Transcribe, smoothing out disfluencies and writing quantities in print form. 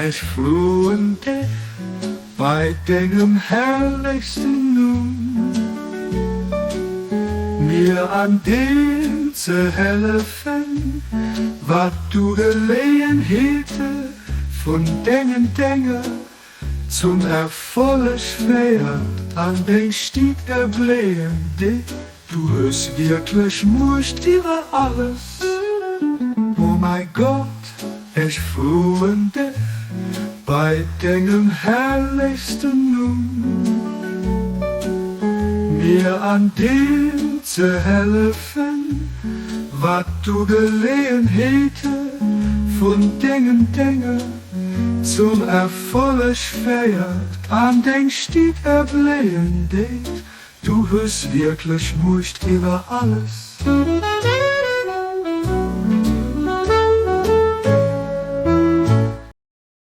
Ech froen dech bei dengem herrlechsten Numm, mir an deem ze hellefen, wat du Geleeënheete vun dengen Dénger zum Erfolleg féiert an deng Stied erbléien deet. Du hues wierklech Muecht iwwer alles, o mäi Gott, ech froen dech bei dengem herrlechsten Numm, mir an deem ze hellefen, wat du Geleeënheete vun dengen Dénger zum Erfolleg féiert an deng Stied erbléien deet. Du hues wierklech Muecht iwwer alles.